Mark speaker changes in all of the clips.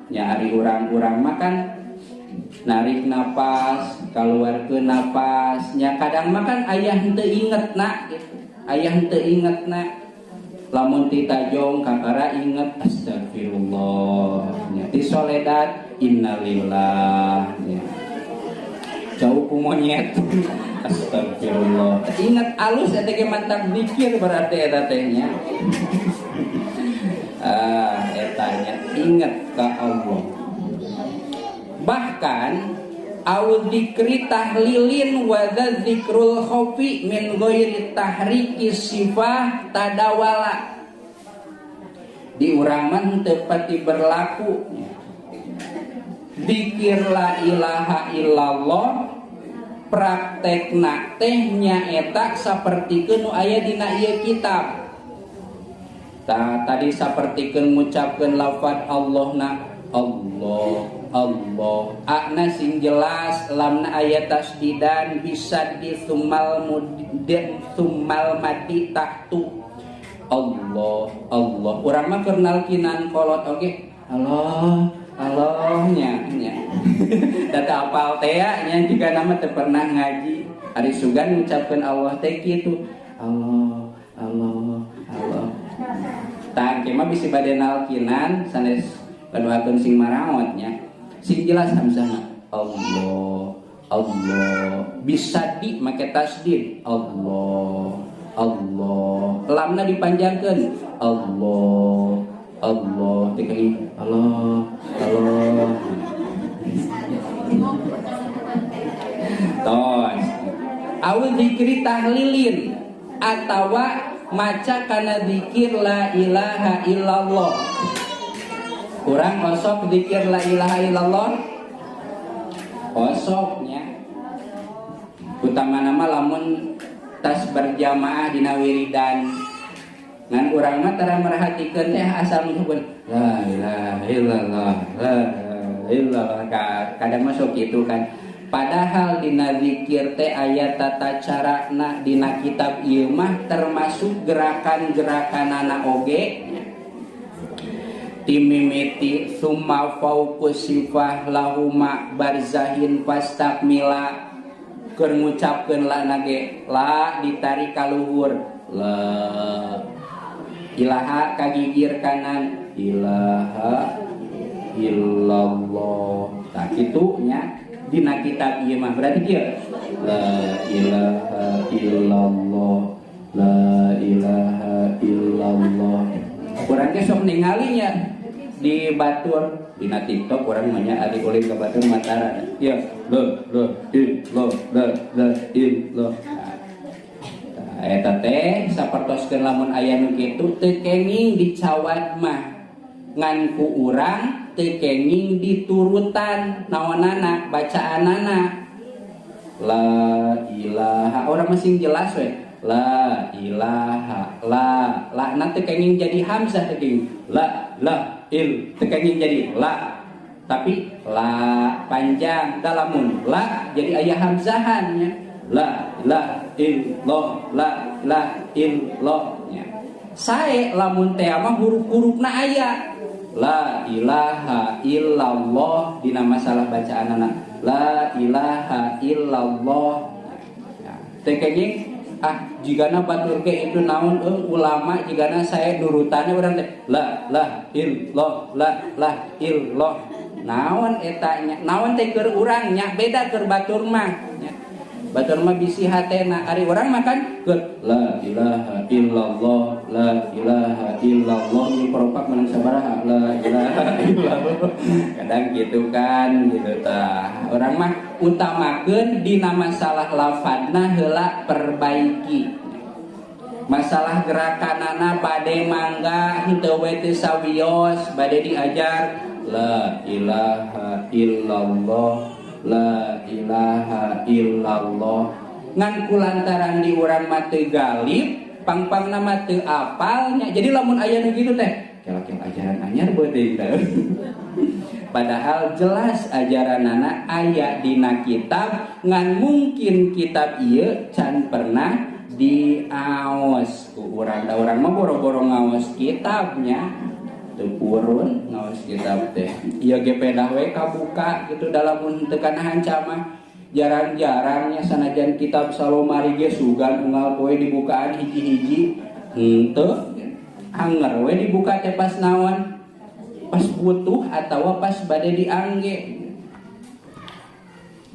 Speaker 1: Nya ari urang-urang mah kan narik napas, kaluarkeun napas, nya kadang mah kan aya henteu ingetna gitu. Aya henteu ingetna. Lamun ti tajong kakara inget astagfirullah, nya ti soledat innalillah, nya. Jauh ku monyet. Astagfirullah. Ingat alus eta ge mantap zikir berarti eta teh nya. Ah, eta nya inget ka Allah. Bahkan au dzikri tahlilin wa dzikrul khaufi min ghairi tahriki sifah tadawala. Di urang mah henteu pati berlaku. Dzikir la ilaha illallah praktekna teh nyaeta sapertikeun nu aya dina ieu kitab. Tah tadi sapertikeun ngucapkeun lafaz Allahna Allah Allah akna sing jelas lamna aya tasdidan bisa di summal mudin summal madi tahtu Allah Allah. Urang mah keur nalkinan kolot oge Allah Allah nya nya. Da apal teh nya juga nama teu pernah ngaji. Ari sugan ngucapkeun Allah teh kitu. Allah Allah Allah. Tah engke mah bisi bade nalkinan sanes kaduakeun sing maraot nya. Sing jelas hamzahna Allah Allah bisa di make tasdid Allah Allah lamna dipanjangkeun Allah Allah teh Allah Allah. Tos au zikri tahlilin atawa maca kana zikir la ilaha illallah. Urang osok zikir la ilaha illallah osoknya utamana mah lamun tas berjamaah dina wiridan ngan urang mah tara merhatikeun teh asal ngucapkeun la ilaha illallah la ilaha illallah kadang masuk kitu kan. Padahal dina zikir teh aya tata carana dina kitab ieu mah termasuk gerakan-gerakanana oge. Timimiti summa fauqus sifah lahuma barzahin fastakmila keur ngucapkeun la nage la ditarik ka luhur la ilaha ka gigir kanan ilaha illallah. Tah kitu nya dina kitab ieu mah berarti kieu la ilaha illallah la ilaha illallah. Urang ge sok ningalinya di batur dina TikTok urang mah nya ari ulin ka batur matara ya la la i la la la i la. Tah eta teh sapertoskeun lamun aya nu kitu teu kenging dicawad mah ngan ku urang teu kenging diturutan naonana bacaanana la ilaha urang mah sing jelas we la ilaha la la nanti kenging jadi hamzah teh kenging la la il teh kenging jadi la tapi la panjang dalamun la jadi aya hamzahannya la la il lo la la il lo nya sae lamun teh mah huruf-hurufna aya la ilaha illallah dina masalah bacaanana la ilaha illallah teh kenging ah jigana batur ge itu naon ulama jigana saya nurutannya urang teh la la il lo la la il lo naon eta nya naon teh keur urang nya beda keur batur mah nya batur mah bisi hatena ari urang mah kan keur la ilaha illallah la ilaha illallah ieu peropak menang sabaraha la ilaha illallah kadang gitu kan gitu tah urang mah utamakeun dina masalah lafadna heula perbaiki masalah gerakanana bade mangga henteu we teu sawios bade diajar la ilaha illallah la ilaha illallah ngan kulantaran di urang mah teu galib pangpangna mah teu apalnya jadi lamun aya nu kitu teh kelak-kelak ajaran anyar beuteung teh. Padahal jelas ajaranana aya dina kitab ngan mungkin kitab ieu can pernah diaos ku urang. Da urang mah boro-boro ngaos kitabnya. Teu purun ngaos kitab teh. Ieu ge pedah we kabuka gitu dalamun teu kanahan camah. Jarang-jarangnya sanajan kitab salomari ge sugan unggal poe dibukaan hiji-hiji henteu anger we dibuka teh pas naon pas butuh atawa pas bade diangge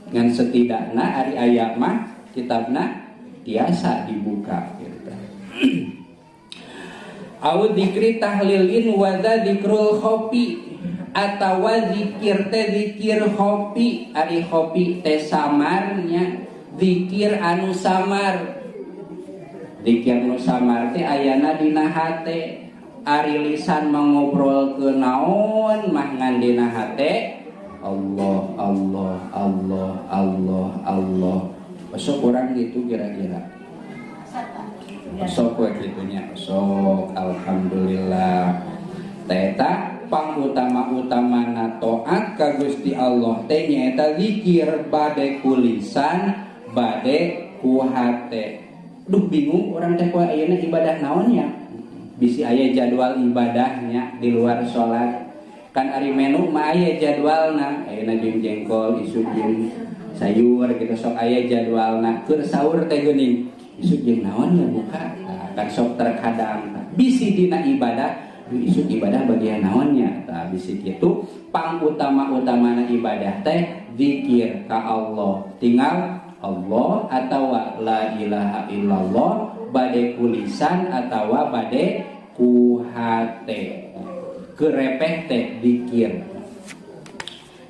Speaker 1: ngan setidakna ari aya mah kitabna tiasa dibuka gitu. Au dzikri tahlilin wa dzikrul khofi atawa zikir teh zikir khofi ari khofi teh samarnya zikir anu samar zikir nu samar teh ayana dina hate ari lisan mangobrol ke naon mah ngan dina hate Allah Allah Allah Allah Allah sok urang gitu kira-kira sok we kitunya sok alhamdulillah teh eta pangutama-utamana taat ka Gusti Allah teh nyaeta zikir bade ku lisan bade ku hate. Duh bingung urang teh poe ayeuna ibadah naonnya? Bisi aya jadwal ibadahnya di luar salat. Kan ari menu mah aya jadwalna, ayeuna jeung jengkol, isuk jeung sayur gitu sok aya jadwalna. Keur sahur teh geuning, isuk jeung naon nya buka. Nah, kan sok terkadang bisi dina ibadah isuk ibadah bagian naonnya tah bisi kitu pangutama-utamana ibadah teh zikir ka Allah tinggal Allah atawa la ilaha illallah bade ku lisan atawa bade ku hate kerepeh teh zikir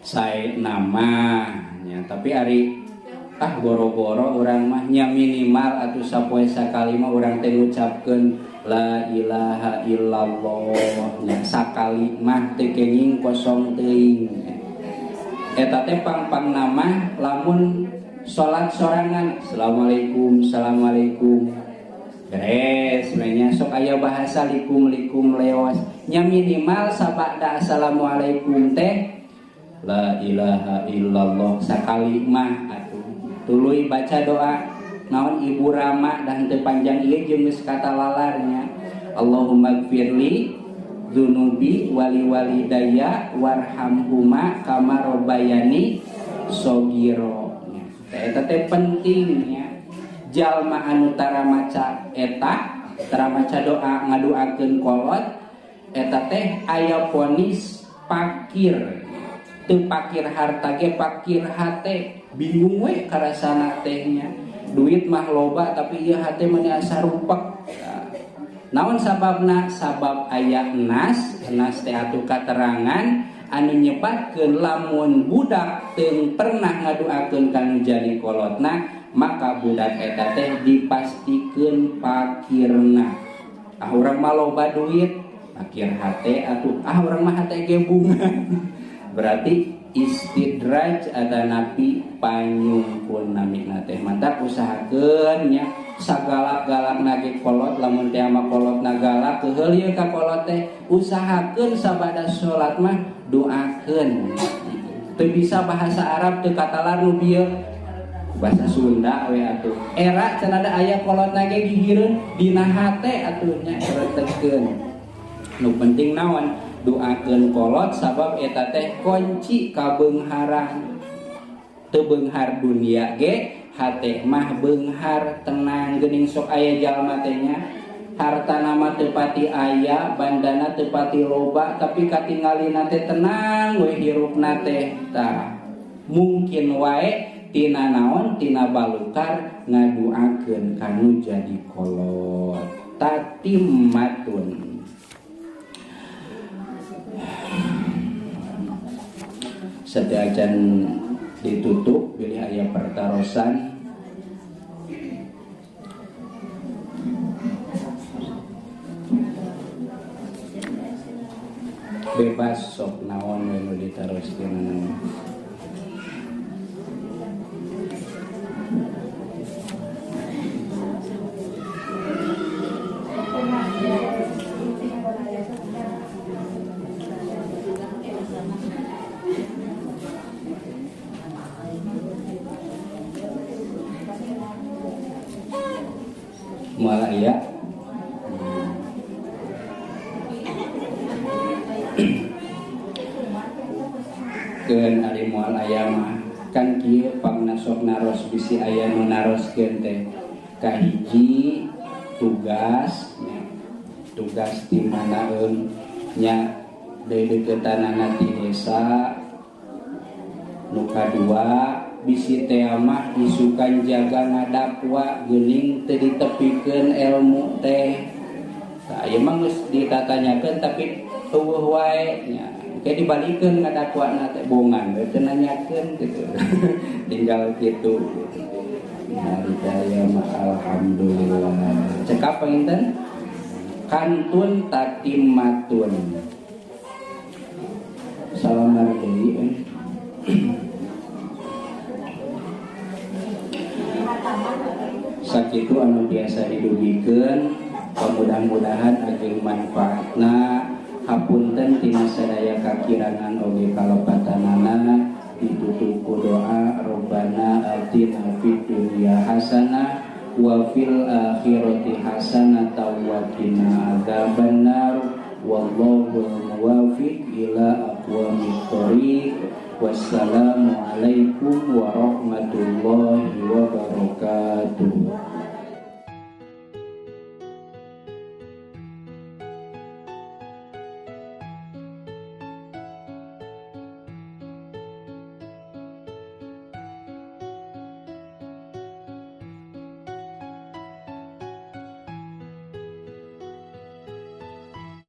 Speaker 1: sae namanya tapi ari ah boro-boro urang mah nya minimal atuh sapoe sakali mah urang teh ngucapkeun la ilaha illallah nya sakali mah teu kenging kosong teuing eta teh pang-pang nama lamun salat sorangan assalamualaikum assalamualaikum beres we nya sok aya bahasa likum-likum leos nya minimal sabada assalamualaikum teh la ilaha illallah sakali mah atuh tuluy baca doa naon Ibu Rama dan teu panjang ieu jeung geus kata lalarnya Allahumma gfirli dzunubi wali walidayya warhamhuma kama rabbayani shogiro. Eta teh penting nya jalma anu tara maca eta tara maca doa ngaduakeun kolot eta teh aya vonis pakir teu pakir harta ge pakir hate bingung we karasana teh nya duit mah loba tapi ieu hate mah asa rupek. Naon sababna? Sabab aya nas, nas teh atuh katerangan anu nyebatkeun lamun budak teu pernah ngaduakeun ka nu jadi kolotna, maka budak eta teh dipastikeun pakirna. Ah urang mah loba duit, pakir hate atuh ah urang mah hate ge bunga. Berarti istidraj atanapi panyungkun namina teh mantap usahakeun nya sagalak-galak nage kolot lamun teh ama kolot nagalak keuheul ieu ka kolot teh usahakeun sabada salat mah doakeun teu bisa bahasa Arab teu katalar nu bieu bahasa Sunda we atuh era cenah da aya kolot nage gigireun dina hate atuh nya retekeun nu penting naon doakeun kolot sabab eta teh kunci kabeungharan teu beunghar dunia ge hate mah beunghar tenang geuning sok aya jalma teh nya hartana mah teu pati aya bandana teu pati loba tapi katingalina teh tenang we hirupna teh tah mungkin wae tina naon tina balukar ngaduakeun kanu jadi kolot tatimmatun. Setiacan ditutup pilih ayat pertarosan bebas sok naon we nu ditaroskeun. Muala ya. Keun ari moal aya mah kan kieu pangna sok naros bisi aya nu naroskeun teh. Kahiji tugas nya, tugas di mana eun nya deudeuketanana ti desa. Nu kadua bisi teh mah isukan jaga ngadakwa geuning teu ditepikeun ilmu teh. Tah ieu mah geus ditatanyakeun tapi eueuh wae nya. Kayak dibalikeun ngadakwana teh bongan we teu nanyakeun gitu. Tinggal kitu gitu. Nah, hidayah mah alhamdulillah. Cekap panginten kantun tatimmatun. Salam deui. Sakitu anu biasa didugikeun, mudah-mudahan ageng manfaatna. Hapunten tina sadaya kakirangan oge kalepatanana, ditutup ku doa Robbana atina fid dunya hasanah wa fil akhirati hasanah wa qina adzabannar. Wallahul muwaffiq ila aqwamit thoriq. Wassalamu